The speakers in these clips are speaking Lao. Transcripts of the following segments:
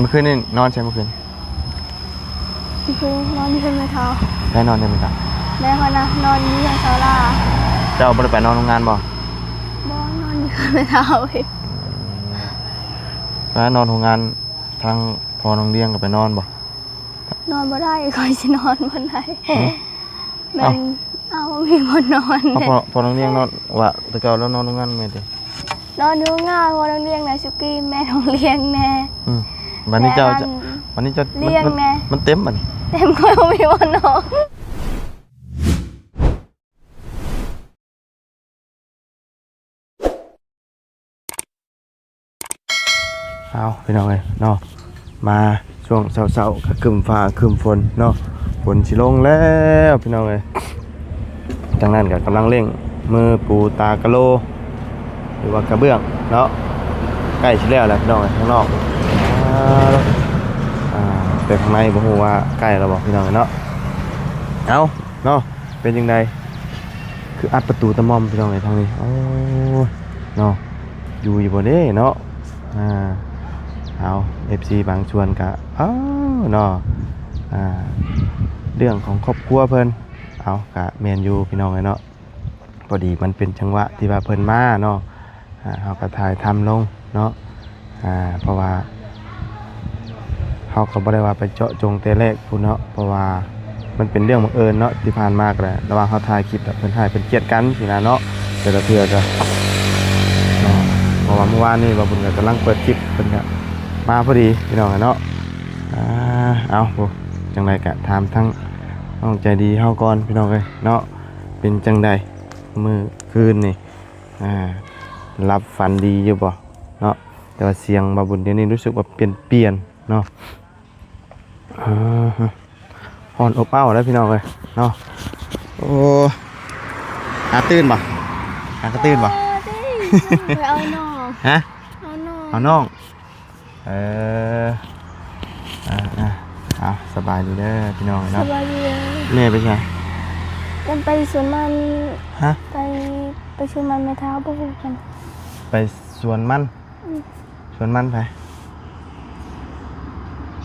ມື້ຄືນນີ້ນອນໃສມື້ຄືນ? ຄືນນອນຢູ່ເຮືອນແມ່ເຖົ້າ. ໃຜນອນເຮືອນແມ່ເຖົ້າ? ແມ່ຂ້ອຍນະ ນອນຢູ່ເຮືອນສາວລາ. ເຈົ້າບໍ່ໄດ້ໄປນອນໂຮງງານບໍ່? ບໍ່ ນອນຢູ່ເຮືອນແມ່ເຖົ້າ. ອືມ ແລ້ວນອນໂຮງງານ ທາງພໍ່ນ້ອງລຽງກໍໄປນອນບໍ່? ນອນບໍ່ໄດ້ ຂ້ອຍຊິນອນບ່ອນໃດ? ຫື? ແມ່ນ ເອົ້າ ເອົາ ມີບ່ອນນອນ. ເອົາ ແມ່ນ ພໍ່ ພໍ່ນ້ອງລຽງນອນວ່າ ແຕ່ເກົ່າລາວນອນໂຮງງານແມ່ນຕິ? ນອນຢູ່ໂຮງງານ ພໍ່ນ້ອງລຽງນະ ສຸກີແມ່ນ້ອງລຽງແນ່. ອືມ ບັດນີ້ເຈົ້າ ແຕ່ອັນ ບັດນີ້ເຈົ້າ ລຽງແນ່ ມັນ ມັນເຕັມບັດນີ້ ເຕັມ ຂ້ອຍບໍ່ມີບ່ອນນອນ. ເອົາ ພີ່ນ້ອງເອີຍເນາະ ມາຊ່ວງເຊົ້າໆ ກໍຄຶ້ມຟ້າຄຶ້ມຝົນເນາະ ຝົນຊິລົງແລ້ວພີ່ນ້ອງເອີຍ. ທາງນັ້ນກໍກຳລັງເລັ່ງມືປູຕາກະໂລ ຫຼືວ່າກະເບື້ອງເນາະ ໃກ້ຊິແລ້ວແລ້ວພີ່ນ້ອງເອີຍ ທາງນອກ. ອ່າ ອ່າ ແຕ່ຂ້າງໃນບໍ່ຮູ້ວ່າໃກ້ແລ້ວບໍ່ພີ່ນ້ອງເອີຍເນາະ. ເອົາ ເນາະ ເປັນຈັ່ງໃດ ຄືອັດປະຕູຕະໝ່ອມພີ່ນ້ອງເອີຍທາງນີ້. ໂອ້ຍ ເນາະ ຢູ່ຢູ່ບໍ່ເດ້ເນາະ. ອ່າ ເອົາ ເອັຟຊີບາງສ່ວນກະ ເອົາ ເນາະ ອ່າ ເລື່ອງຂອງຄອບຄົວເພິ່ນ ເອົາ ກະແມ່ນຢູ່ພີ່ນ້ອງເອີຍເນາະ. ພໍດີມັນເປັນຈັງຫວະທີ່ວ່າເພິ່ນມາເນາະ ອ່າ ເຮົາກໍຖ່າຍທຳລົງເນາະ ອ່າ ເພາະວ່າເຮົາກໍບໍ່ໄດ້ວ່າໄປເຈາະຈົງແຕ່ແລກພຸ້ນເນາະ ເພາະວ່າມັນເປັນເລື່ອງບັງເອີນເນາະ. ທີ່ຜ່ານມາກໍໄດ້ ລະຫວ່າງເຮົາຖ່າຍຄລິບ ແລ້ວເພິ່ນຮ້າຍເພິ່ນກຽດກັນຊີ້ນະເນາະ ແຕ່ລະເທື່ອກໍເນາະ. ເພາະວ່າມື້ວານນີ້ບ່າວບຸນກໍກຳລັງເປີດຄລິບ ເພິ່ນກໍມາພໍດີພີ່ນ້ອງເນາະ. ອ່າ ເອົາ ໂອ້ ຈັ່ງໃດກໍຖາມທາງນ້ອງໃຈດີເຮົາກ່ອນພີ່ນ້ອງເອີຍເນາະ ເປັນຈັ່ງໃດ ມື້ຄືນນີ້ ອ່າ ຫຼັບຝັນດີຢູ່ບໍ່ເນາະ? ແຕ່ວ່າສຽງບ່າວບຸນດຽວນີ້ຮູ້ສຶກວ່າປ່ຽນໆເນາະ. ເອີ ຮ້ອນອົບເອົ້າເດ້ພີ່ນ້ອງເອີຍເນາະ. ໂອ້ ຫາຕື່ນບໍ່? ຫາກະຕື່ນບໍ່? ເອີ ເດ້ ເອົານ້ອງ ຮະ? ເອົານ້ອງ ເອົານ້ອງ. ເອີ ອ່າ ອ່າ ເອົາ ສະບາຍດີເດີພີ່ນ້ອງເນາະ. ສະບາຍດີເດີ. ແມ່ໄປໃສ? ຍັງໄປສວນມັນ. ຮະ? ໄປ ໄປສວນມັນແມ່ເຖົ້າ ບໍ່ຮູ້ກັນ. ໄປສວນມັນ? ອືມ. ສວນມັນໃຜ?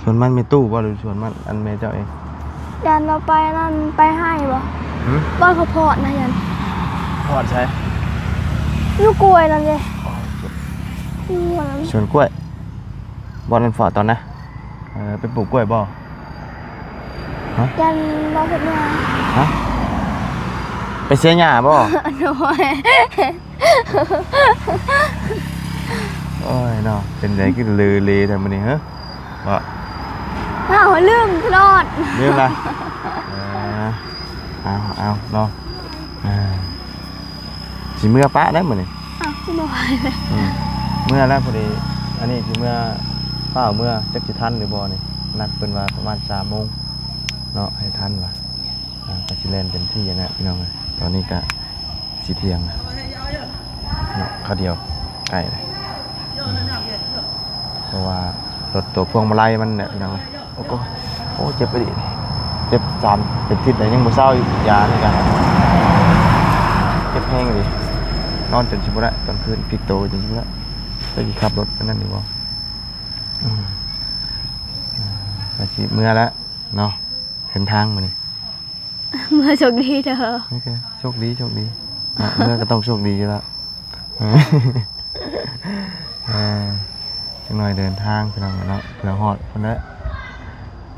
ສວນມັນແມ່ຕູ້ບໍ່ ຫຼືສວນມັນອັນແມ່ເຈົ້າເອງ? ຢ້ານວ່າໄປອັນນັ້ນ ໄປໄຮ່ບໍ່? ຫື? ບ່ອນເຂົາເພາະນະ ຢ້ານ. ເພາະໃສ? ຢູ່ກ້ວຍນັ້ນເດ້. ຢູ່ອັນນັ້ນ ສວນກ້ວຍ. ບ່ອນນັ້ນເພາະຕອນນະ? ເອີ ໄປປູກກ້ວຍບໍ່? ຮະ? ຢ້ານບໍ່ເຮັດນາ. ຮະ? ໄປເສຍຫຍ້າບໍ່? ໂດຍ. ໂອ້ຍເນາະ ເປັນໃດຄືເລີເລແທ້ມື້ນີ້ ຮະ? ບໍ່ ອ້າວ ລືມຕະຫຼອດ ລືມລະ. ເອີ ເອົາ ເອົາເນາະ ເອີ ຊິເມືອປະໄດ້ມື້ນີ້. ອ້າວ ຄືບໍ່ໄປເລີຍ? ອືມ ເມືອແລ້ວພໍດີ ອັນນີ້ຊິເມືອ ຟ້າວເມືອ ຈັກຊິທັນຫຼືບໍ່ນີ້. ນັດເພິ່ນວ່າປະມານສາມໂມງເນາະ ໃຫ້ທັນວ່າ. ອ່າ ກໍຊິແລ່ນເຕັມທີ່ນະພີ່ນ້ອງເອີຍ. ຕອນນີ້ກໍຊິທ່ຽງແລ້ວເນາະ ຄາວດຽວໃກ້ແລ້ວ ເພາະວ່າລົດຕົວພວງມາໄລມັນແຫຼະພີ່ນ້ອງເອີຍ. ໂອ້ໂກ ໂອ້ ເຈັບອີ່ຫຼີ ເຈັບສາມເປັນທິດແລ້ວ ຍັງບໍ່ເຊົາຢູ່. ຢານີ້ກໍເຈັບແຮງອີ່ຫຼີ ນອນຈົນຊິບໍ່ໄດ້ ຕອນຄືນພິກໂຕຈົນຊິບໍ່ໄດ້. ຈັກຊິຂັບລົດອັນນັ້ນຢູ່ບໍ່? ອືມ ກໍຊິເມືອແລ້ວເນາະ ເດີນທາງມື້ນີ້. ເມືອໂຊກດີເດີ. ໂອເຄ ໂຊກດີ ໂຊກດີເນາະ ເມືອກໍຕ້ອງໂຊກດີຢູ່ແລ້ວ. ເອີ ຈັກໜ້ອຍເດີນທາງພີ່ນ້ອງເນາະ ເພື່ອຮອດພຸ້ນແຫຼະ.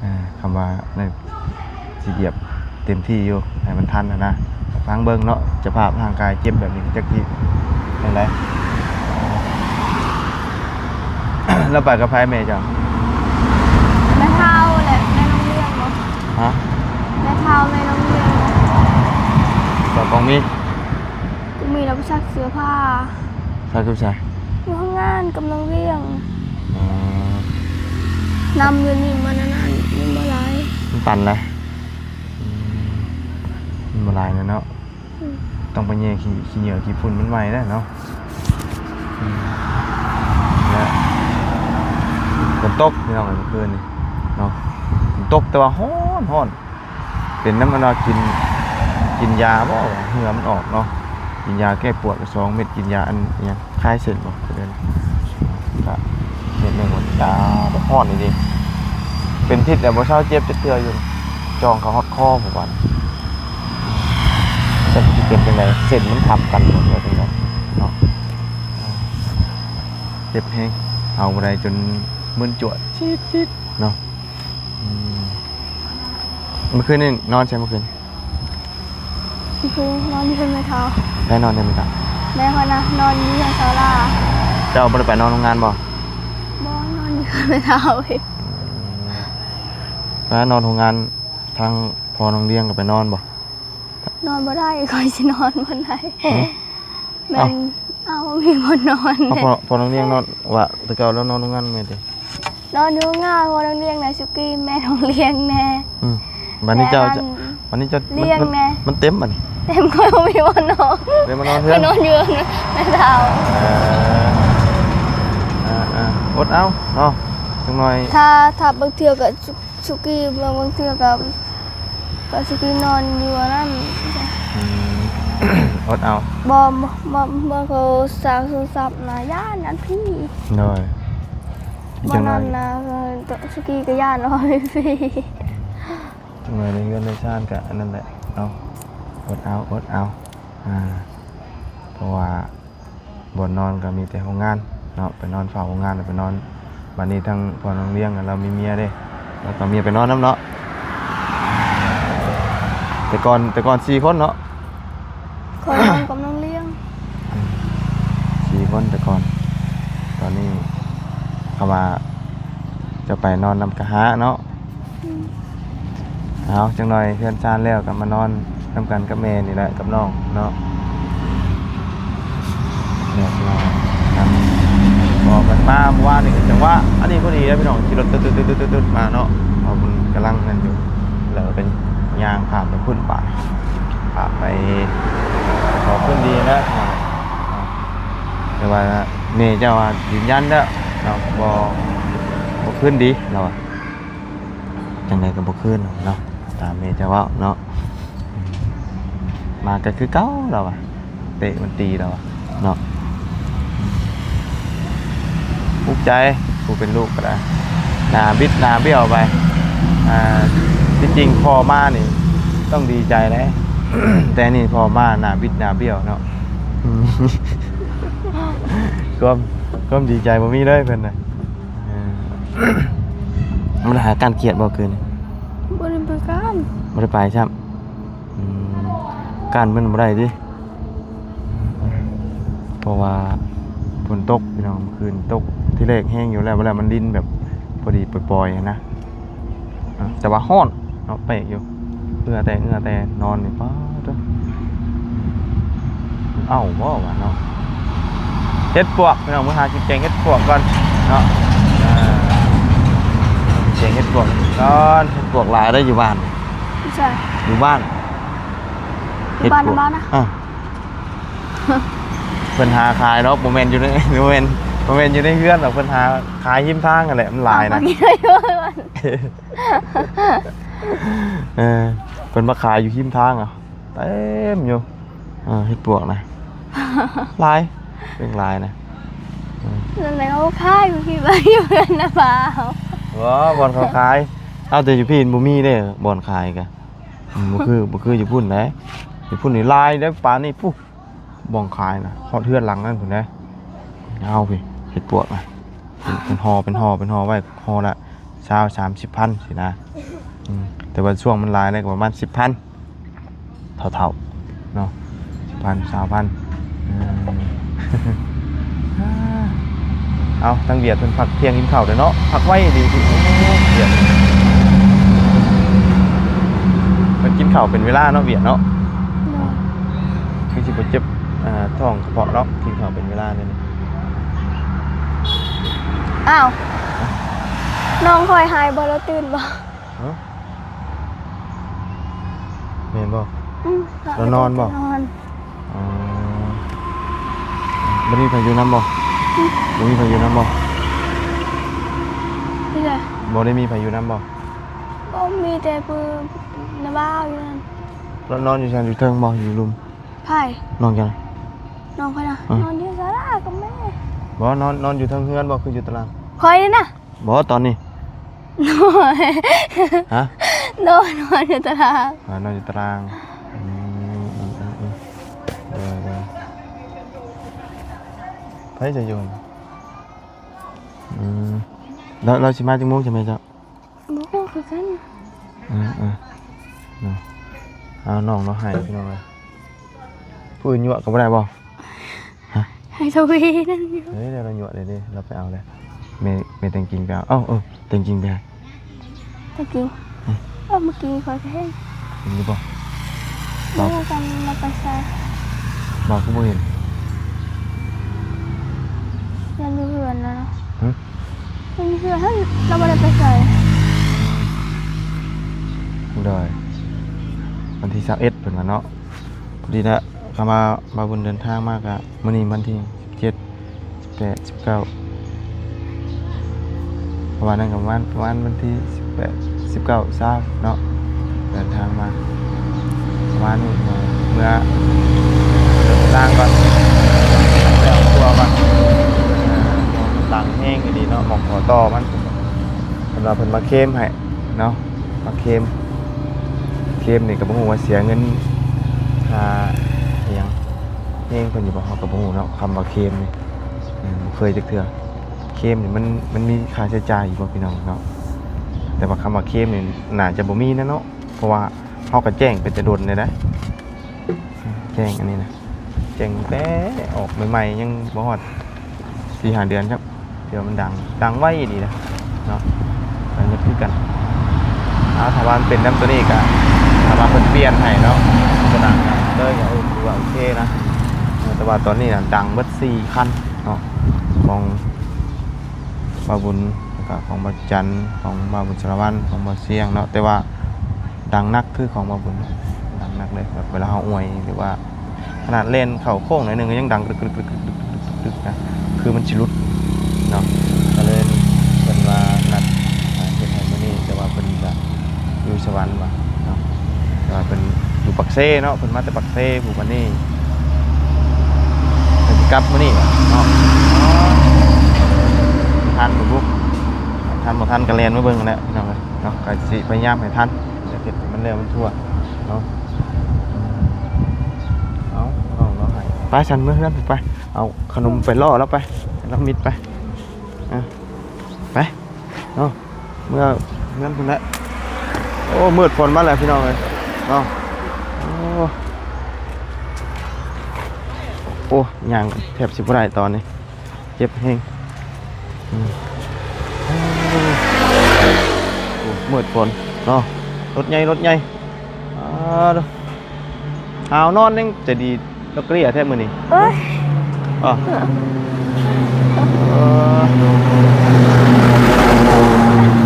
ເອີ ຄຳວ່າໄດ້ຊິຢຽບເຕັມທີ່ຢູ່ ໃຫ້ມັນທັນຫັ້ນນະ. ຟັງເບິ່ງເນາະ ສະພາບຮ່າງກາຍເຈັບແບບນີ້ ຈັກຊິຈັ່ງໃດ. ແລ້ວໄປກັບໃຜແມ່ເຈົ້າ? ແມ່ເຖົ້າແຫຼະ ແມ່ນ້ອງລຽງບໍ່? ຮະ? ແມ່ເຖົ້າ ແມ່ນ້ອງລຽງບໍ່? ບ່າວກອງມີ ກອງມີລາວໄປຊັກເສື້ອຜ້າ. ຊັກຢູ່ໃສ? ຢູ່ໂຮງງານກັບນ້ອງລຽງ. ອໍ ນຳຢູ່ນີ້ມັນອັນນັ້ນ ມັນບໍ່ຫຼາຍ ມັນຕັນແຫຼະ. ອືມ ມັນບໍ່ຫຼາຍແລ້ວເນາະ. ອືມ ຕ້ອງໄປແຍ່ຂີ້ ຂີ້ເຫຍື້ອຂີ້ຝຸ່ນມັນໃໝ່ແລ້ວເນາະ. ອືມ ແລ້ວຝົນຕົກພີ່ນ້ອງເອີຍ ມື້ຄືນນີ້ເນາະ ຝົນຕົກແຕ່ວ່າຮ້ອນ ຮ້ອນ ເປັນນຳອັນວ່າກິນ ກິນຢາບໍ່ ເຫື່ອມັນອອກເນາະ. ກິນຢາແກ້ປວດກໍສອງເມັດ ກິນຢາອັນຫຍັງ ຄາຍເສັ້ນບໍ່ ເປັນ ກະເມັດໜຶ່ງ ກະ ຮ້ອນອີ່ຫຼີ ເປັນພິດແລ້ວບໍ່ເຊົາເຈັບຈັກເທື່ອຢູ່ ຈ່ອງເຂົ້າຮອດຄໍພຸ້ນບາດນີ້. ຈັກຊິເປັນຈັ່ງໃດ ເສັ້ນມັນທັບກັນບໍ່ ຫຼືວ່າຈັ່ງໃດເນາະ. ເຈັບແຮງ ເອົາບໍ່ໄດ້ ຈົນມຶນຈວດ ຊິດໆ ເນາະ. ອືມ ມື້ຄືນນີ້ນອນໃສ? ມື້ຄືນນອນຢູ່ເຮືອນແມ່ເຖົ້າ. ໃຜນອນເຮືອນແມ່ເຖົ້າ? ແມ່ຂ້ອຍນະ ນອນຢູ່ເຮືອນສາວລາ. ເຈົ້າບໍ່ໄດ້ໄປນອນໂຮງງານບໍ່? ບໍ່ ນອນຢູ່ເຮືອນແມ່ເຖົ້າ. ອືມ ໄປນອນໂຮງງານ ທາງພໍ່ນ້ອງລ້ຽງກໍໄປນອນບໍ່? ນອນບໍ່ໄດ້ ຂ້ອຍຊິນອນບ່ອນໃດ? ຫື? ແມ່ນ ເອົ້າ ເອົ້າ ບໍ່ມີບ່ອນນອນ. ເອົາ ແມ່ ພໍ່ ພໍ່ນ້ອງລ້ຽງນອນວ່າ ແຕ່ເກົ່າລາວນອນໂຮງງານແມ່ນຕິ? ນອນຢູ່ໂຮງງານ ພໍ່ນ້ອງລ້ຽງນະ ສຸກີແມ່ນ້ອງລ້ຽງແນ່. ອືມ ບາດນີ້ເຈົ້າ ແມ່ ຈະ ບາດນີ້ເຈົ້າ ລ້ຽງແນ່ ມັນ ມັນເຕັມບາດນີ້ ເຕັມ ຂ້ອຍບໍ່ມີບ່ອນນອນ ເລີຍມານອນເຮືອນ ຂ້ອຍນອນຢູ່ເຮືອນແມ່ເຖົ້າ. ເອີ ອ່າໆ ອົດເອົາເນາະ ຈັກໜ່ອຍ ຖ້າ ຖ້າບາງເທື່ອກໍ ສຸກີ ບາງເທື່ອກໍ ກໍສຸກີນອນຢູ່ອັນນັ້ນ. ອືມ ອົດເອົາ ບໍ່ ບໍ່ ບໍ່ ບໍ່ ເຂົາສ້າງໂທລະສັບນະ ຢ້ານ ຢ້ານຜີ. ໂດຍ ບໍ່ນັ້ນນະ ສຸກີກໍຢ້ານວ່າຜີ. ຈັກໜ່ອຍໃນເຮືອນໃນຊານກໍອັນນັ້ນແຫຼະເນາະ ອົດເອົາ ອົດເອົາ ອ່າ ເພາະວ່າ ບ່ອນນອນກໍມີແຕ່ໂຮງງານເນາະ ໄປນອນເຝົ້າໂຮງງານ ໄປນອນ. ບາດນີ້ທາງພໍ່ນ້ອງລ້ຽງລາວມີເມຍເດ້ ລາວກໍເມຍໄປນອນນຳເນາະ. ແຕ່ກ່ອນ ແຕ່ກ່ອນສີ່ຄົນເນາະ ຂ້ອຍນອນກັບນ້ອງລ້ຽງ ອືມ ສີ່ຄົນແຕ່ກ່ອນ. ຕອນນີ້ຄຳວ່າຈະໄປນອນນຳກະຫາເນາະ. ອືມ ເອົາ ຈັກໜ່ອຍເຮືອນຊານແລ້ວກໍມານອນນຳກັນກັບແມ່ນີ້ແຫຼະ ກັບນ້ອງເນາະ. ແມ່ນ້ອງນຳ ກໍເພິ່ນມາເມື່ອວານນີ້ ຈັງຫວະອັນນີ້ພໍດີເດ້ພີ່ນ້ອງ ຂີ່ລົດຕຶດໆໆໆມາເນາະ ເພາະເພິ່ນກຳລັງນັ້ນຢູ່ ແລ້ວກໍຍ່າງຂ້າມໄປພຸ້ນ ໄປ ຂ້າມໄປ ຂໍຄືນດີນະ. ແຕ່ວ່າແມ່ເຈົ້າວ່າຢືນຢັນເດີເນາະ ບໍ່ ບໍ່ຄືນດີ ລາວວ່າ. ຈັ່ງໃດກໍບໍ່ຄືນເນາະ ຕາມແມ່ເຈົ້າເວົ້າເນາະ. ມາກໍຄືເກົ່າລາວວ່າ ເຕະມັນຕີລາວວ່າເນາະ. ທຸກໃຈ ຜູ້ເປັນລູກກໍໄດ້ ໜ້າບິດໜ້າບ້ຽວໄປ. ອ່າ ທີ່ຈິງພໍ່ມານີ້ຕ້ອງດີໃຈເດ້ ແຕ່ນີ້ພໍ່ມາໜ້າບິດໜ້າບ້ຽວເນາະ. ຄວາມ ຄວາມດີໃຈບໍ່ມີເລີຍເພິ່ນນະ. ເອີ ບໍ່ໄດ້ຫາການກຽດບໍ່ຄືນນີ້? ບໍ່ໄດ້ໄປການ ບໍ່ໄດ້ໄປຊ້ຳ. ອືມ ການມັນບໍ່ໄດ້ຕິ ເພາະວ່າຝົນຕົກພີ່ນ້ອງ ມື້ຄືນຕົກ ທີແລກແຮງຢູ່ແລ້ວ ແລ້ວມັນລິນແບບພໍດີປ່ອຍໆຫັ້ນນະ. ອ່າ ແຕ່ວ່າຮ້ອນເນາະ ແປກຢູ່ ເຫື່ອແຕ່ ເຫື່ອແຕ່ນອນນີ້ ປາດໂທ້ ເອົ້າບໍ່ວະເນາະ. ເຫັດປວກພີ່ນ້ອງ ມື້ຫາກິນແກງເຫັດປວກກ່ອນເນາະ. ອ່າ ແກງເຫັດປວກກ່ອນ ເຫັດປວກຫຼາຍເດ້ຢູ່ບ້ານ. ຢູ່ໃສ? ຢູ່ບ້ານ ຢູ່ບ້ານນຳບ້ານນະ. ອ່າ ເພິ່ນຫາຂາຍດອກ ບໍ່ແມ່ນຢູ່ໃນ ບໍ່ແມ່ນ ບໍ່ແມ່ນຢູ່ໃນເຮືອນດອກ ເພິ່ນຫາຂາຍຮິມທາງຫັ້ນແຫຼະ ມັນຫຼາຍນະ. ເອີ ເພິ່ນມາຂາຍຢູ່ຮິມທາງ ເຕັມຢູ່ ເອີ ເຫັດປວກນະ ຫຼາຍ ເປັນຫຼາຍນະ. ເອີ ນັ້ນແຫຼະ ເຂົາຂາຍຢູ່ພີ້ ຢູ່ເຮືອນນະບ່າວ. ບໍ່ ບ່ອນເຂົາຂາຍ ເອົາແຕ່ຢູ່ພີ້ບໍ່ມີເດ້ ບ່ອນຂາຍກະ ອືມ ບໍ່ຄື ບໍ່ຄືຢູ່ພຸ້ນໃດ ຢູ່ພຸ້ນນີ້ຫຼາຍເດ້ ປານນີ້ພຸ້ນ ບ່ອນຂາຍນະ ຮອດເຮືອນຫຼັງນັ້ນພຸ້ນເດ້. ເອົາພີ້ ເຫັດປວກນະ ເປັນຫໍ່ ເປັນຫໍ່ ເປັນຫໍ່ໄວ້ ຫໍ່ລະຊາວ ສາມສິບພັນຊີ້ນະ. ອືມ ແຕ່ວ່າຊ່ວງມັນຫຼາຍແລ້ວກໍປະມານສິບພັນ ເທົ່າໆເນາະ ສິບພັນ ຊາວພັນ. ເອີ ເອົາ ທາງຫວຽດເພິ່ນພັກທ່ຽງກິນເຂົ້າເດ້ເນາະ ພັກໄວດີ ໂອ້ ຫວຽດ ເພິ່ນກິນເຂົ້າເປັນເວລາເນາະ ຫວຽດເນາະ. ໂດຍ ຄືຊິບໍ່ເຈັບ ອ່າ ທ້ອງກະເພາະເນາະ ກິນເຂົ້າເປັນເວລາແນວນີ້. ອ້າວ ນ້ອງຂ້ອຍຫາຍບໍ່ ລາວຕື່ນບໍ່? ຮະ? ແມ່ນບໍ່? ອືມ ລາວນອນບໍ່? ນອນ. ອໍ ບໍ່ມີໃຜຢູ່ນຳບໍ່? ອືມ ບໍ່ມີໃຜຢູ່ນຳບໍ່? ມີໃຜ? ບໍ່ໄດ້ມີໃຜຢູ່ນຳບໍ່? ບໍ່ ມີແຕ່ຜູ້ນ້າບ່າວຢູ່ນັ້ນ. ລາວນອນຢູ່ຊັ້ນ ຢູ່ເທິງບໍ່? ຢູ່ລຸ່ມ. ໃຜ? ນ້ອງເຈົ້ານະ? ນ້ອງຂ້ອຍນະ? ອືມ ນອນຢູ່ສາລາກັບແມ່. ບໍ່ ນອນ ນອນຢູ່ເທິງເຮືອນບໍ່? ຄືຢູ່ຕາລາງ? ຂ້ອຍນີ້ນະ. ບໍ່ຕອນນີ້? ນອນ ຮະ? ນອນ ນອນຢູ່ຕາລາງ. ອ່າ ນອນຢູ່ຕາລາງ. ອືມ ອືມ ອືມ ອືມ ໂດຍ ໂດຍ. ໃຜຈະຢູ່? ອືມ ແລ້ວ ແລ້ວຊິມາຈັກໂມງຊະແມ່ເຈົ້າ? ບໍ່ຮູ້ຄືກັນ. ເອີ ເອີ ເນາະ ເອົາ ນ້ອງລາວໃຫ້ພີ່ນ້ອງເອີຍ. ຜູ້ອື່ນຍົວະກໍບໍ່ໄດ້ບໍ່? ຮະ? ໃຫ້ທະວີນັ້ນຢູ່. ເອີ ລາວຍົວະເດ້ ລາວໄປເອົາເດ້. ແມ່ ແມ່ແຕງກິງໄປເອົາ. ເອົ້າ ເອີ ແຕງກິງໄປໃສ? ແຕງກິງ? ອືມ ເອີ ເມື່ອກີ້ຂ້ອຍກໍເຫັນ. ເຫັນຢູ່ບໍ່? ບໍ່ຮູ້ກັນວ່າໄປໃສ. ບໍ່ ຄືບໍ່ເຫັນ? ຍັງຢູ່ເຮືອນນະ. ຫຶ? ຍັງຢູ່ເຮືອນຫັ້ນ ລາວບໍ່ໄດ້ໄປໃສ. ໂດຍ ວັນທີຊາວເອັດເພິ່ນວ່າເນາະ. ພໍດີລະ ຄຳວ່າບ່າວບຸນເດີນທາງມາກະ ມື້ນີ້ວັນທີສິບເຈັດ ສິບແປດ ສິບເກົ້າ ປະມານນັ້ນກໍປະມານ ປະມານວັນທີສິບແປດ ສິບເກົ້າ ຊາວເນາະ ເດີນທາງມາ ປະມານນີ້. ເມືອ ເດີນທາງກ່ອນ ໄປເອົາຄົວກ່ອນ. ອ່າ ມັນດັງແຮງອີ່ຫຼີເນາະ ໝ່ອງຂໍຕໍ່ມັນ ເພິ່ນວ່າເພິ່ນມາເຄມໃຫ້ເນາະ ມາເຄມ ເຄມນີ້ກໍບໍ່ຮູ້ວ່າເສຍເງິນຄ່າອີ່ຫຍັງ ແຮງເພິ່ນຢູ່ບໍ່ ເຮົາກໍບໍ່ຮູ້ເນາະ. ຄຳວ່າເຄມນີ້ ເອີ ບໍ່ເຄີຍຈັກເທື່ອ. ເຄມນີ້ມັນ ມັນມີຄ່າໃຊ້ຈ່າຍຢູ່ບໍ່ພີ່ນ້ອງເນາະ? ແຕ່ວ່າຄຳວ່າເຄມນີ້ໜ້າຈະບໍ່ມີແນ່ເນາະ ເພາະວ່າເຮົາກໍແຈ້ງໄປແຕ່ດົນແລ້ວເດ້ ແຈ້ງອັນນີ້ນະ ແຈ້ງຕັ້ງແຕ່ອອກໃໝ່ໆ ຍັງບໍ່ຮອດສີ່ຫ້າເດືອນຊ້ຳ ເທື່ອມັນດັງ ດັງໄວອີ່ຫຼີນະເນາະ. ອັນນີ້ຄືກັນ ເອົາ ຖ້າວ່າມັນເປັນນຳໂຕນີ້ກະ ຖ້າວ່າເພິ່ນປ່ຽນໃຫ້ເນາະ ກະດັງເລີຍ ກະຖືວ່າໂອເຄນະ. ແຕ່ວ່າຕອນນີ້ນະ ດັງເບິດສີ່ຄັນເນາະ ຂອງບ່າວບຸນ ແລ້ວກະຂອງບ່າວຈັນ ຂອງບ່າວບຸນສາລະວັນ ຂອງບ່າວຊຽງເນາະ. ແຕ່ວ່າ ດັງໜັກຄືຂອງບ່າວບຸນ ດັງໜັກເລີຍ. ແບບເວລາເຮົາອວຍ ຫຼືວ່າຂະໜາດແລ່ນເຂົ້າໂຄ້ງໜ້ອຍໜຶ່ງກໍຍັງດັງກຶກໆໆໆໆນະ ຄືມັນຊິຫຼຸດເນາະ. ກໍເລີຍເພິ່ນວ່ານັດ ອ່າ ເຮັດໃຫ້ມື້ນີ້ ແຕ່ວ່າເພິ່ນກະຢູ່ສະຫວັນວ່າເນາະ ແຕ່ວ່າເພິ່ນຢູ່ປາກເຊເນາະ ເພິ່ນມາແຕ່ປາກເຊພຸ້ນ ບາດນີ້ເພິ່ນຊິກັບມື້ນີ້ເນາະ. ທັນບໍ່ບຸ ທັນບໍ່ທັນກໍແລ່ນມາເບິ່ງຫັ້ນແຫຼະພີ່ນ້ອງເອີຍເນາະ. ກໍຊິພະຍາຍາມໃຫ້ທັນ ເຮັດໃຫ້ມັນແລ້ວມັນທົ່ວເນາະ. ເອົາ ເອົາ ເອົາໃຫ້ ໄປຊັ້ນ ເມືອເຮືອນໄປ ເອົາຂະໜົມໄປລໍລາວໄປ ໃຫ້ລາວມິດໄປ ອ່ະ ໄປເນາະ ເມືອເຮືອນພຸ້ນແຫຼະ. ໂອ້ ມືດຝົນມາແລ້ວພີ່ນ້ອງເອີຍເນາະ. ໂອ້ ໂອ້ ຍ່າງແທບຊິບໍ່ໄດ້ຕອນນີ້ ເຈັບແຮງ ອືມ ໂອ້ ມືດຝົນເນາະ ລົດໃຫຍ່ ລົດໃຫຍ່ ອ່າ ຫາວນອນຍັງໃຈດີ ດອກເກລຍແທ້ມື້ນີ້ ເອີຍ ອໍ ເອີ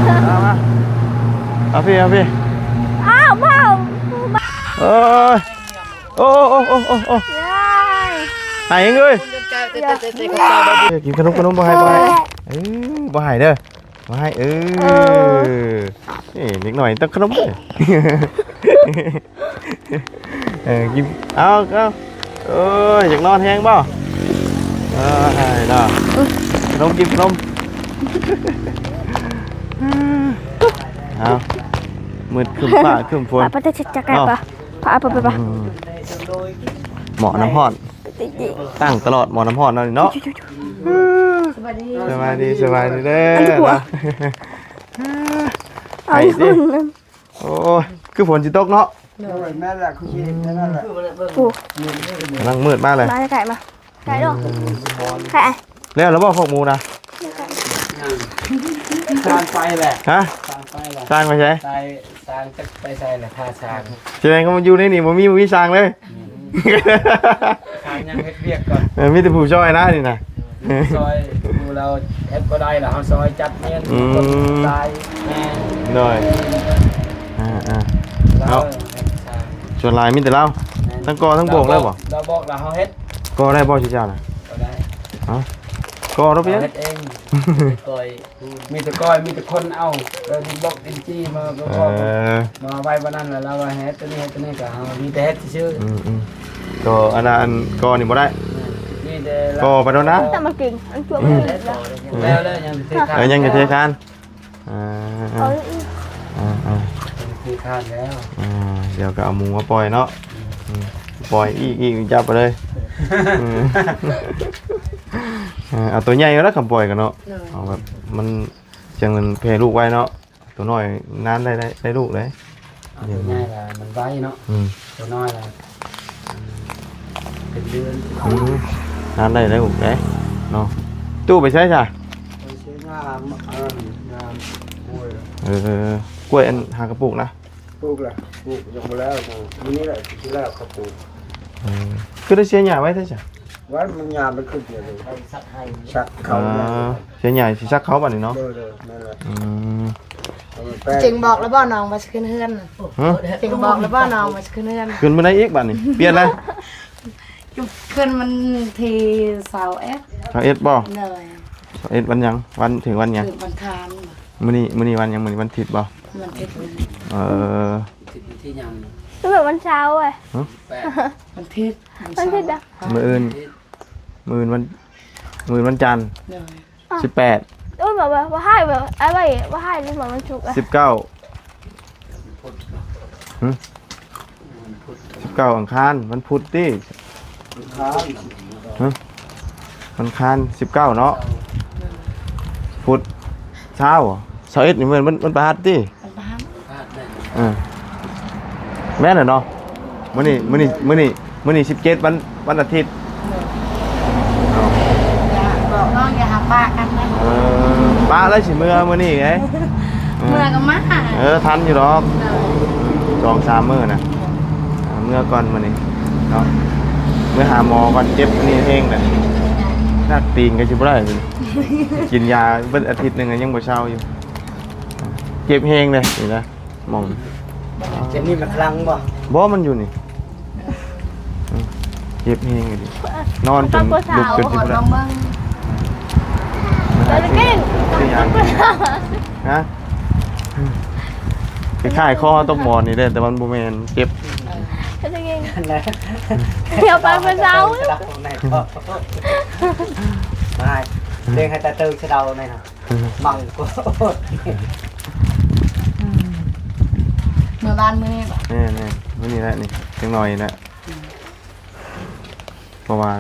ເອົາມາ ເອົາພີ່ ເອົາພີ່ ອ້າວ ວ້າວ ເອີຍ. ໂອ້ ໂອ້ ໂອ້ ໂອ້ ໂອ້ ຍາຍ ໄຫ້ເອີຍ ກິນຂະໜົມ ຂະໜົມ ບໍ່ໃຫ້ ບໍ່ໃຫ້ ເອີ ບໍ່ໃຫ້ເດີ ບໍ່ໃຫ້ ເອີ ເອີ ນີ້ເດັກນ້ອຍຕ້ອງຂະໜົມເດີ ເອີ ກິນ ເອົາ ເອົາ ໂອ້ຍ ຢາກນອນແຮງບໍ່? ເອີ ເນາະ ຂະໜົມ ກິນຂະໜົມ ເອົາ ມືດຄຶ້ມຟ້າຄຶ້ມຝົນ ປະປະເນາະ ພາໄປ ໄປ ໄປ ອືມ ໝໍ້ນ້ຳຮ້ອນ ຕັ້ງຕະຫຼອດໝໍ້ນ້ຳຮ້ອນເນາະ ນີ້ເນາະ ສະບາຍດີ ສະບາຍດີເດີ ອັນນີ້ຜົວ ເນາະ ເອົາ ໄອ້ຕິ ໂອ້ຍ ຄືຝົນຊິຕົກເນາະ ໂດຍ ແມ່ນແຫຼະ ຄືຊິເຫັນແນວນັ້ນແຫຼະ ໂອ້ ກຳລັງມືດມາເລີຍ ມາໃກ້ໆ ມາ ໄກ່ລົງ ໄກ່ ແລ້ວລະບໍ່ພວກໝູນະ? ຊ່າງໄປແຫຼະ ຮະ? ຊ່າງໄປແຫຼະ ຊ່າງໄປໃສ? ຊ່າງຈັກໄປໃສລະ ຖ້າຊ່າງ ສະແດງວ່າຢູ່ໃນນີ້ບໍ່ມີ ບໍ່ມີຊ່າງເລີຍ ອືມ ຊ່າງຍັງເຮັດວຽກກ່ອນ ເອີ ມີແຕ່ຜູ້ຊ່ອຍນະນີ້ນະ ຊ່ອຍ ໝູ່ລາວເຮັດບໍ່ໄດ້ລະ ເຮົາຊ່ອຍຈັດແມ່ນ ອືມ ຄົນຕາຍແມ່ນ ໂດຍ ອ່າໆ ລາວ ເອົາ ເຮັດຊ່າງ ສ່ວນຫຼາຍມີແຕ່ລາວ ແມ່ນ ທັງກໍ່ທັງໂບກເລີຍບໍ່? ລາວບອກ ລາວບອກລະເຮົາເຮັດ ກໍ່ໄດ້ບໍ່ ເຈົ້ານະ? ກໍໄດ້ ຮະ? ກໍ່ລະເປັນຫຍັງ? ເຮົາເຮັດເອງ ກ່ອຍ ມີແຕ່ກ້ອຍ ມີແຕ່ຄົນເອົາ ແລ້ວດິນບລັອກດິນຈີ່ມາປະກອບ ເອີ ມາໄວ້ປານນັ້ນແຫຼະ ລາວວ່າໃຫ້ເຮັດໂຕນີ້ ເຮັດໂຕນີ້ ກໍເຮົາມີແຕ່ເຮັດຊື່ໆ ອືມໆ ກໍອັນນັ້ນ ກໍນີ້ບໍ່ໄດ້ ແມ່ນ ມີ ກໍໄປໂດນນະ ແຕ່ມັນກິນ ອັນຕົວມັນກິນແລ້ວ ແລ້ວ ແລ້ວຍັງຊິເທຄານ ເອີ ຍັງຊິເທຄານ ອ່າ ເອົາອີກ ອ່າ ອ່າ ເທຄານແລ້ວ ອ່າ ດຽວກໍເອົາໝູມາປ່ອຍເນາະ ອືມ ອືມ ປ່ອຍອີກ ອີກ ຈັບໄປເລີຍ ອືມ ເອີ ເອົາຕົວໃຫຍ່ແລ້ວ ຄຳປ່ອຍກັນເນາະ ເອົາແບບມັນ ຈັ່ງມັນແຜ່ລູກໄວເນາະ ຕົວນ້ອຍນານໄດ້ ໄດ້ ໄດ້ລູກເດ້ ເອົາຕົວໃຫຍ່ລະມັນໄວເນາະ ອືມ ຕົວນ້ອຍລະ ອືມ ເປັນເດືອນ ອືມ ນານໄດ້ ໄດ້ລູກເດ້ເນາະ ຕູ້ໄປໃສຊະ? ໄປຊື້ຫຍ້າ ເອີ ຫຍ້າກ້ວຍ ເອີ ກ້ວຍອັນຫາກະປູກນະ ປູກລະ ປູກຍັງບໍ່ແລ້ວ ມື້ນີ້ແຫຼະ ຊິແລ້ວເຂົາປູກ ເອີ ຄືໄດ້ເສຍຫຍ້າໄວ້ແທ້ຊະ? ໄວ້ມັນຫຍ້າມັນຂຶ້ນເດ ສັກເຂົ້າ ອ່າ ເສຍຫຍ້າຊິສັກເຂົ້າບັດນີ້ເນາະ ໂດຍ ໂດຍ ແມ່ນແຫຼະ ອືມ ເຈັງບອກແລ້ວບໍ່ນ້ອງວ່າຊິຂຶ້ນເຮືອນ ຮະ ເຈັງບອກແລ້ວບໍ່ນ້ອງວ່າຊິຂຶ້ນເຮືອນ ຂຶ້ນມື້ໃດອີກບັດນີ້ ປ່ຽນແລ້ວ ຂຶ້ນວັນທີຊາວເອັດ ຊາວເອັດບໍ່ ໂດຍ ຊາວເອັດວັນຫຍັງ ວັນ ເຖິງວັນຫຍັງ ເຖິງວັນຄານ ມື້ນີ້ ມື້ນີ້ວັນຫຍັງ ມື້ນີ້ວັນທິດບໍ່ ວັນທິດ ເອີ ວັນທິດ ວັນທີຫຍັງ ຄືແບບວັນເສົາເວີຍ ຮະ ວັນທິດ ວັນທິດ ມື້ອື່ນ ມື້ອື່ນວັນ ມື້ອື່ນວັນຈັນ ໂດຍ ສິບແປດ ໂອ້ຍ ວ່າ ວ່າ ວ່າໃຫ້ ວ່າ ອ້າຍ ວ່າ ວ່າໃຫ້ ຫຼືວ່າວັນສຸກ ສິບເກົ້າ ຫຶ ສິບເກົ້າອັງຄານ ວັນພຸດຕິ ຫຶ ວັນອັງຄານ ສິບເກົ້າເນາະ ພຸດ ຊາວ ຊາວເອັດນີ້ແມ່ນວັນ ວັນພະຫັດຕິ ເອີ ແມ່ນແຫຼະເນາະ ມື້ນີ້ ມື້ນີ້ ມື້ນີ້ ມື້ນີ້ສິບເຈັດ ວັນ ວັນອາທິດ ເອີ ບອກນ້ອງຢ່າຫາປະກັນນະ ເອີ ປະແລ້ວຊິເມືອມື້ນີ້ໄດ ເອີ ເມືອກໍມາ ເອີ ທັນຢູ່ດອກ ເອີ ສອງສາມມື້ນະ ເອີ ເມືອກ່ອນມື້ນີ້ເນາະ ເມືອຫາໝໍກ່ອນ ເຈັບອັນນີ້ແຮງເດ້ ໜັກຕີນກໍຊິບໍ່ໄດ້ ກິນຢາເບິດອາທິດໜຶ່ງກໍຍັງບໍ່ເຊົາຢູ່ ເຈັບແຮງເດ້ນີ້ນະ ໝ່ອງ ຈະມີມັນຫຼັງບໍ່? ບໍ່ ມັນຢູ່ນີ້ ເຈັບແຮງອີ່ຫຼີ ນອນຈົນລຸກຈົນຊິບໍ່ໄດ້ ຮະ ຄ້າຍໆ ຄໍຕົກໝອນນີ້ເດ້ ແຕ່ມັນບໍ່ແມ່ນ ເຈັບ ເອີ ທຽວໄປເມື່ອເຊົ້າ ມາ ເລີຍໃຫ້ຕາເຕີງສະເດົາແນ່ນະ. ມັງໂກດ ເມືອບ້ານມື້ນີ້ບໍ? ແມ່ນໆ ມື້ນີ້ແຫຼະນີ້ ຈັກໜ້ອຍນີ້ແຫຼະ ອືມ ເພາະວ່າ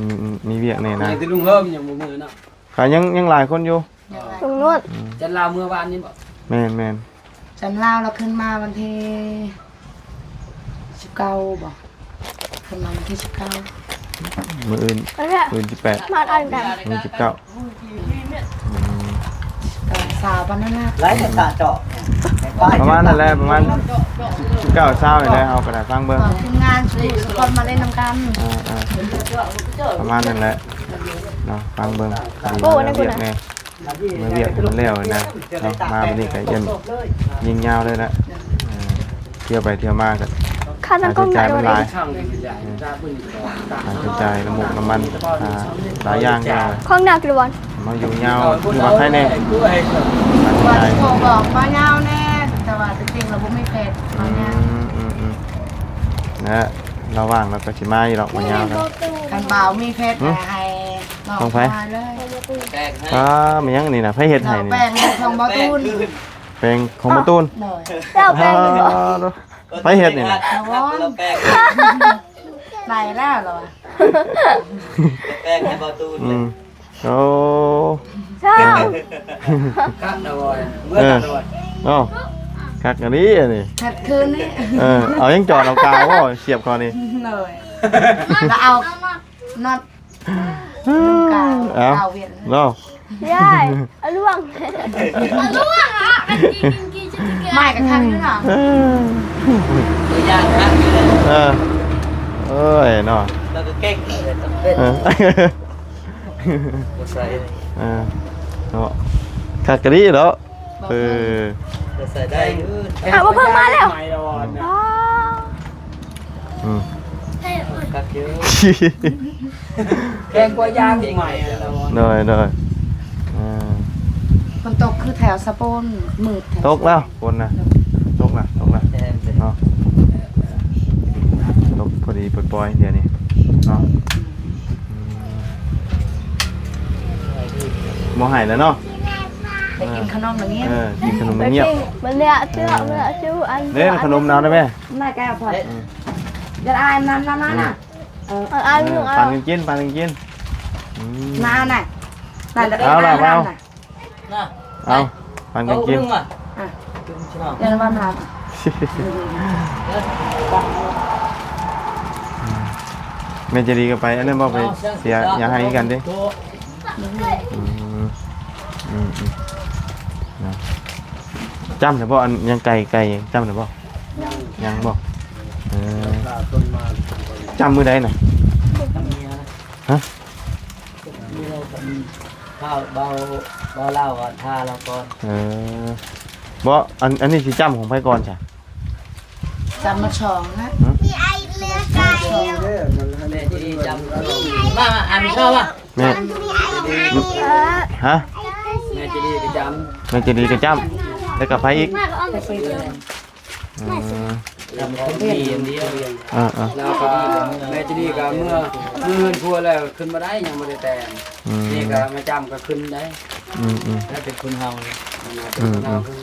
ມີ ມີວຽກແດ່ນະ ແຕ່ລຸງເຮີມຍັງບໍ່ເມືອເນາະ ກະຍັງ ຍັງຫຼາຍຄົນຢູ່ ຍັງຫຼາຍຄົນ ອືມ ຈັນລາວເມືອວານນີ້ບໍ? ແມ່ນໆ ຈັນລາວລະຂຶ້ນມາວັນທີ ສິບເກົ້າບໍ? ປະມານວັນທີສິບເກົ້າ ມື້ອື່ນ ມື້ອື່ນສິບແປດ ມາອັນກັນ ມື້ສິບເກົ້າ ອືມ ຊາວປານນັ້ນນະ ປະມານນັ້ນແຫຼະ ປະມານສິບເກົ້າ ຊາວນີ້ແຫຼະ ເຮົາກໍໄດ້ຟັງເບິ່ງ ຂອບຄຸນງານສຸດທຸກຄົນມາຫຼິ້ນນຳກັນ ອ່າໆ ປະມານນັ້ນແຫຼະເນາະ ຟັງເບິ່ງ ໂອ້ ດີນະ ວຽກແດ່ ມາວຽກໃຫ້ມັນແລ້ວນະເນາະ ມາມື້ນີ້ກໍຢ້ານຍິງຍາວເລີຍນະ ເອີ ທ່ຽວໄປທ່ຽວມາກໍຄ່າຕັ້ງກ້ອງໜ້ອຍ ຄ່າໃຊ້ຈ່າຍມັນຫຼາຍ ເອີ ຄ່າໃຊ້ຈ່າຍນ້ຳມູກນ້ຳມັນ ອ່າ ຫຼາຍຢ່າງ ຂອງໜັກຢູ່ບໍ່ ມາຢູ່ຍາວ ຢູ່ວ່າໃຄແດ່ ຄ່າໃຊ້ຈ່າຍ ບອກມາຍາວແດ່ ແຕ່ວ່າຕົວຈິງລະບໍ່ມີເພດ ອືມ ອືມ ອືມ ແລະລະຫວ່າງລະກໍຊິມາຢູ່ດອກ ມາຍາວນະ ຄັນບ່າວມີເພດ ໃຫ້ ຂອງໃຜ? ແປ້ງໃຫ້ ອ່າ ແມ່ນຫຍັງນີ້ນະ? ໃຜເຮັດໃຫ້ນີ້? ແປ້ງຂອງບ່າວຕູນ ແປ້ງຂອງບ່າວຕູນ ໂດຍ ເຈົ້າແປ້ງນີ້ບໍ? ອ່າ ໃຜເຮັດນີ້ນະ? ບ່າວວອນ ໄດ້ແລ້ວລະວະ ແປ້ງໃຫ້ບ່າວຕູນ ອືມ ໂອ້ ເຈົ້າ ຄັກນະ ເອີ ເນາະ ຄັກອີ່ຫຼີອັນນີ້ ຄັກຄືນນີ້ ເອີ ເອົາຫຍັງຈອດເອົາກາວບໍ່? ສຽບເຂົ້ານີ້ ໂດຍ ລະເອົາ ນັອດ ເອົາ ເອົາຫວຽນເນາະ ຍາຍ ເອົາລວງ ເອົາລວງອະ ໄມ້ກໍຄັນຢູ່ເນາະ ເອີ ເອີຍເນາະ ລະກໍເກັ່ງເລີຍ ເອີ ບໍ່ໃສ່ ເອີ ເນາະ ຄັກກະດີເນາະ ເອີ ໃສ່ໄດ້ຢູ່ ເອົາ ບໍ່ເພິ່ງມາແລ້ວ ອໍ ອືມ ຄັກຢູ່ ແພງກວ່າຢາງໃໝ່ ໂດຍ ໂດຍ ເອີ ຝົນຕົກຄືແຖວສະໂປນ ມືດແຖວ ຕົກແລ້ວ ຝົນນະ ຕົກລະ ຕົກລະ ເນາະ ຕົກພໍດີປ່ອຍໆ ດຽວນີ້ເນາະ ອືມ ບໍ່ໃຫ້ແລ້ວເນາະ ໄປກິນຂະໜົມລະງຽບ ເອີ ກິນຂະໜົມລະງຽບ ມັນເນຍເຈາະ ມັນເນຍຈຸອັນ ເດ້ ຂະໜົມນຳໄດ້ແມ ມາແກ້ວພອດ ເອີ ຢ່າອາຍນຳ ນຳ ນຳ ນຳ ເອີ ເອີ ເອົາ ເອີ ເອົາ ປັນກັນກິນ ປັນກັນກິນ ອືມ ນານະ ນານະ ເອົາລະ ເອົາ ນະ ເອົາ ປັນກັນກິນ ເອົາໜຶ່ງມາ ອ່ະ ເອົາ ເອົາມາ ແມ່ໃຈດີກໍໄປ ອັນນັ້ນບໍ່ໄປເສຍຫຍັງໃຫ້ຄືກັນເດ້ ອືມ ອືມ ອືມ ເນາະ ຈ້ຳແລ້ວບໍ່ ອັນຍັງໄກ່ ໄກ່ຈ້ຳແລ້ວບໍ່ ຍັງບໍ່ ເອີ ຈ້ຳມື້ໃດນະ ຮະ ເບົາ ເບົາລາວວ່າຖ້າລາວກ່ອນ ເອີ ບໍ່ ອັນ ອັນນີ້ຊິຈ້ຳຂອງໃຜກ່ອນຊະ ຈ້ຳມາສອງນະ ຮະ ແມ່ໃຈດີຈ້ຳ ມາ ມາ ອັນຊອບມາ ແມ່ ຮະ ແມ່ໃຈດີກໍຈ້ຳ ແມ່ໃຈດີກໍຈ້ຳ ແລ້ວກໍໃຜອີກ ອືມ ແລ້ວກໍແມ່ຈະດີກໍເມື່ອ ເມື່ອເຮືອນຜົວແລ້ວຂຶ້ນມາໄດ້ ຍັງບໍ່ໄດ້ແຕ່ງ ອືມ ນີ້ກໍແມ່ຈ້ຳກໍຂຶ້ນໄດ້ ອືມໆ ແລ້ວເປັນຄົນເຮົາເລີຍ ອືມໆ ເຮົາຄື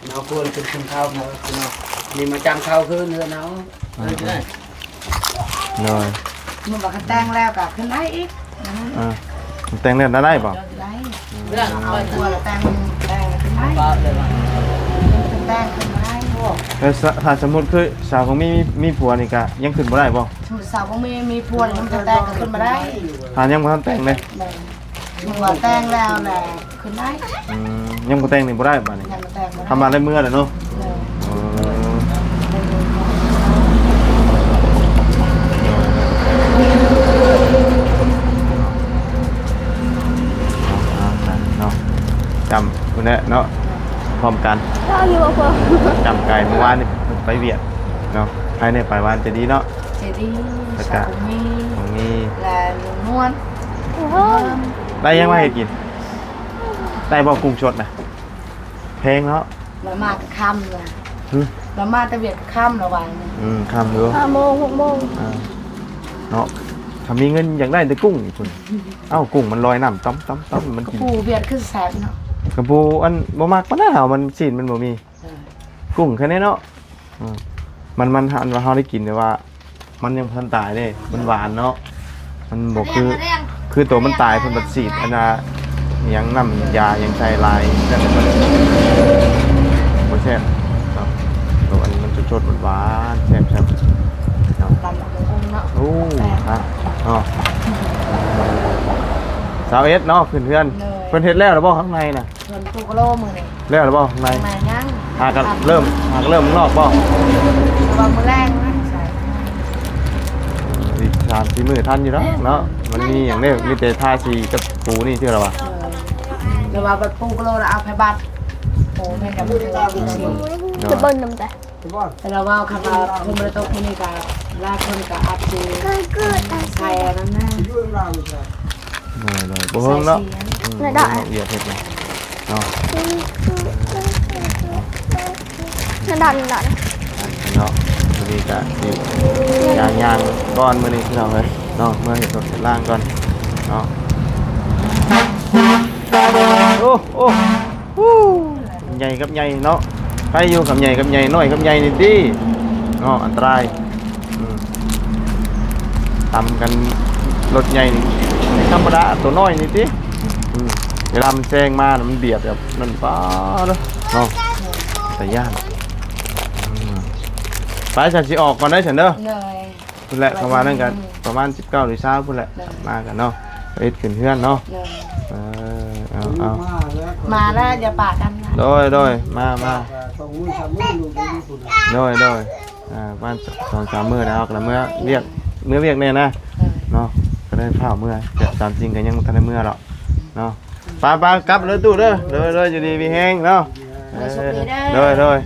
ເຮົາຄວນເປັນຄົນເຮົາເນາະ ນີ້ມາຈ້ຳເຂົ້າຄືນເຮືອນເຮົາ ອືມ ເອີ ໂດຍ ມັນວ່າຄັນແຕ່ງແລ້ວກໍຂຶ້ນໄດ້ອີກ ອ່າ ແຕ່ງແລ້ວໄດ້ບໍ່ ໄດ້ ເລື່ອງເອົາຜົວແລ້ວແຕ່ງ ແຕ່ງແລ້ວຂຶ້ນໄດ້ ແຕ່ງຂຶ້ນມາໄດ້ ແລ້ວ ຖ້າ ຖ້າສົມມຸດຄືສາວຂອງມີ ມີ ມີຜົວນີ້ກະຍັງຂຶ້ນບໍ່ໄດ້ບໍ່ ສົມມຸດສາວຂອງມີ ມີຜົວຍັງບໍ່ທັນແຕ່ງກໍຂຶ້ນມາໄດ້ ຖ້າຍັງບໍ່ທັນແຕ່ງເດ້ ແມ່ນ ຍັງວ່າແຕ່ງແລ້ວແຫຼະຂຶ້ນໄດ້ ອືມ ຍັງບໍ່ແຕ່ງນີ້ບໍ່ໄດ້ບາດນີ້ ຍັງບໍ່ແຕ່ງບໍ່ໄດ້ ທຳມາໄດ້ເມືອແລ້ວເນາະ ເອີ ເອີ ເນາະ ຈ້ຳພຸ້ນແຫຼະເນາະ ພ້ອມກັນ ຈ້ຳໄກ່ ມື້ວານນີ້ໄປວຽກເນາະ ໃຜແດ່ໄປວານ ໃຈດີເນາະ ໃຈດີ ແລ້ວກະ ສາວບຸນມີ ບຸນມີ ແລະ ນວນ ໂອ້ໂຫ ໄດ້ຫຍັງມາເຮັດກິນ ໄດ້ບໍ່ ກຸ້ງສົດນະ ແພງເນາະ ລາວມາກະຄ່ຳລະ ຫື ລາວມາແຕ່ວຽກກະຄ່ຳລະວ່າ ອືມ ຄ່ຳຢູ່ ຫ້າໂມງ ຫົກໂມງ ອ່າ ເນາະ ຖ້າມີເງິນຢາກໄດ້ແຕ່ກຸ້ງພຸ້ນ ເອົ້າ ກຸ້ງມັນລອຍນ້ຳຕ່ຳໆໆ ມັນກິນ ປູວຽກຄືແຊບເນາະ ກະປູອັນບໍ່ມັກປານໃດ ເຮົາມັນຊີ້ນມັນບໍ່ມີ ເອີ ກຸ້ງແຄ່ນີ້ເນາະ ອືມ ມັນ ມັນ ອັນວ່າເຮົາໄດ້ກິນແຕ່ວ່າ ມັນຍັງບໍ່ທັນຕາຍເດ້ ມັນຫວານເນາະ ມັນບໍ່ຄື ຄືໂຕມັນຕາຍເພິ່ນບັດສີດ ອັນນ່າ ຫຍັງ ນ້ຳຢາຫຍັງໃສ່ຫຼາຍ ນັ້ນແຫຼະ ບໍ່ແຊບເນາະ ໂຕອັນນີ້ມັນສົດໆ ຫວານໆ ແຊບໆ ເນາະ ຕຳບັກຫຸ່ງເນາະ ໂອ້ ແຊບ ເນາະ ຊາວເອັດເນາະ ຂຶ້ນເຮືອນ ໂດຍ ເພິ່ນເຮັດແລ້ວລະບໍ່ຂ້າງໃນນະ? ເພິ່ນປູກະໂລມື້ນີ້ ແລ້ວລະບໍ່ຂ້າງໃນ? ຂ້າງໃນຍັງ ຫາກະເລີ່ມ ຫາກະເລີ່ມຂ້າງນອກບໍ່? ລະວັງມື້ແລງນະ ອີກສາມສີ່ມື້ທັນຢູ່ດອກເນາະ ມັນມີຫຍັງເດ້ ມີແຕ່ທາສີກັບປູນີ້ເທື່ອລະວ່າ ເອີ ລະວ່າບັດປູກະໂລລະເອົາໃຜບັດ ໂອ້ ແມ່ນກະບໍ່ຖືກ ອືມ ຈະເບິ່ງນຳແຕ່ ແຕ່ລະວ່າຄັນວ່າຝົນບໍ່ໄດ້ຕົກມື້ນີ້ກະ ຫຼາຍຄົນກະອາດຊິໃສ່ອັນນັ້ນນະ ໂດຍໆ ບໍ່ເຫິງເນາະ ອືມ ໄດ້ ນ້ອງອຽດເຮັດນະເນາະ ນັ້ນ ນັ້ນ ນັ້ນ ເນາະ ມື້ນີ້ກະຊິຍ່າງໆກ່ອນມື້ນີ້ພີ່ນ້ອງເອີຍເນາະ ເມືອເຮັດລົດເຮັດລາງກ່ອນເນາະ ໂອ້ ໂອ້ ຫູ ໃຫຍ່ກັບໃຫຍ່ເນາະ ໃຜຢູ່ຄຳໃຫຍ່ກັບໃຫຍ່ ນ້ອຍກັບໃຫຍ່ນີ້ຕິເນາະ ອັນຕະລາຍ ອືມ ຕຳກັນລົດໃຫຍ່ນີ້ ທຳມະດາ ໂຕນ້ອຍນີ້ຕິ ອືມ ເວລາມັນແຊງມານະ ມັນບຽດແບບນັ້ນ ປ້າດເນາະ ຕາຢ້ານ ອືມ ໄປ ຊັ້ນຊິອອກກ່ອນເດີ ຊັ້ນເດີ ໂດຍ ພຸ້ນແຫຼະ ເຂົາວ່ານັ້ນກະ ອືມ ປະມານສິບເກົ້າຫຼືຊາວພຸ້ນແຫຼະ ໂດຍ ມາກັນເນາະ ໄປເຮັດຂຶ້ນເຮືອນເນາະ ໂດຍ ເອີ ເອົາ ເອົາ ມາແລ້ວ ມາແລ້ວ ຢ່າປະກັນນະ ໂດຍ ໂດຍ ມາ ມາ ສອງມື້ສາມມື້ຢູ່ພຸ້ນ ໂດຍ ໂດຍ ອ່າ ປະມານສອງສາມມື້ແລ້ວ ເຮົາກະເມືອວຽກ ເມືອວຽກແດ່ນະ ໂດຍ ເນາະ ກະໄດ້ຟ້າວເມືອ ແຕ່ຕາມຈິງກະຍັງບໍ່ທັນໄດ້ເມືອດອກເນາະ ອືມ ໄປໆ ກັບເດີຕູ້ເດີ ໂດຍ ໂດຍ ຢູ່ດີມີແຮງເນາະ ໂດຍ ໂດຍ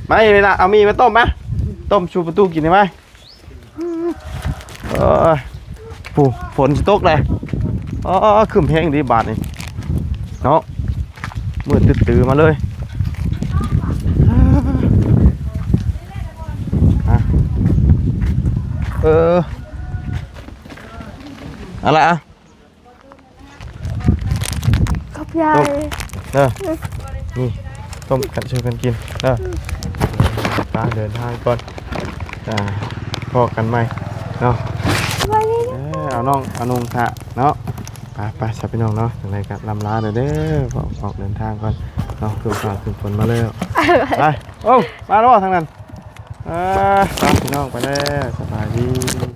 ມາອີກລະ ເອົາໝີ່ມາຕົ້ມມາ ອືມ ຕົ້ມສູ່ປະຕູກິນໄດ້ໄວ ເອີຍ ພຸ້ນ ຝົນຊິຕົກແລ້ວ ອໍ ຄຶ້ມແຮງດີບາດນີ້ເນາະ ມືດຕື້ໆມາເລີຍ ເອີ ເອົາລະ ເອົາ ຂອບ ຢາຍ ຕົ້ມເດີ ນີ້ ຕົ້ມກັນ ຊ່ວຍກັນກິນເດີ. ໄປເດີນທາງກ່ອນ ອ່າ ພໍ້ກັນໃໝ່ເນາະ. ເອີ ເອົານ້ອງ ເອົານຸ່ງຖ້າເນາະ. ໄປ ໄປຊະພີ່ນ້ອງເນາະ ຈັ່ງໃດກໍລ່ຳລາເດີ ອອກ ອອກເດີນທາງກ່ອນເນາະ. ຄືຟ້າຄືຝົນມາແລ້ວ ໄປ. ໂອ້ ມາແລ້ວບໍ່ທາງນັ້ນ? ອ່າ ໄປພີ່ນ້ອງ ໄປແລ້ວ ສະບາຍດີ.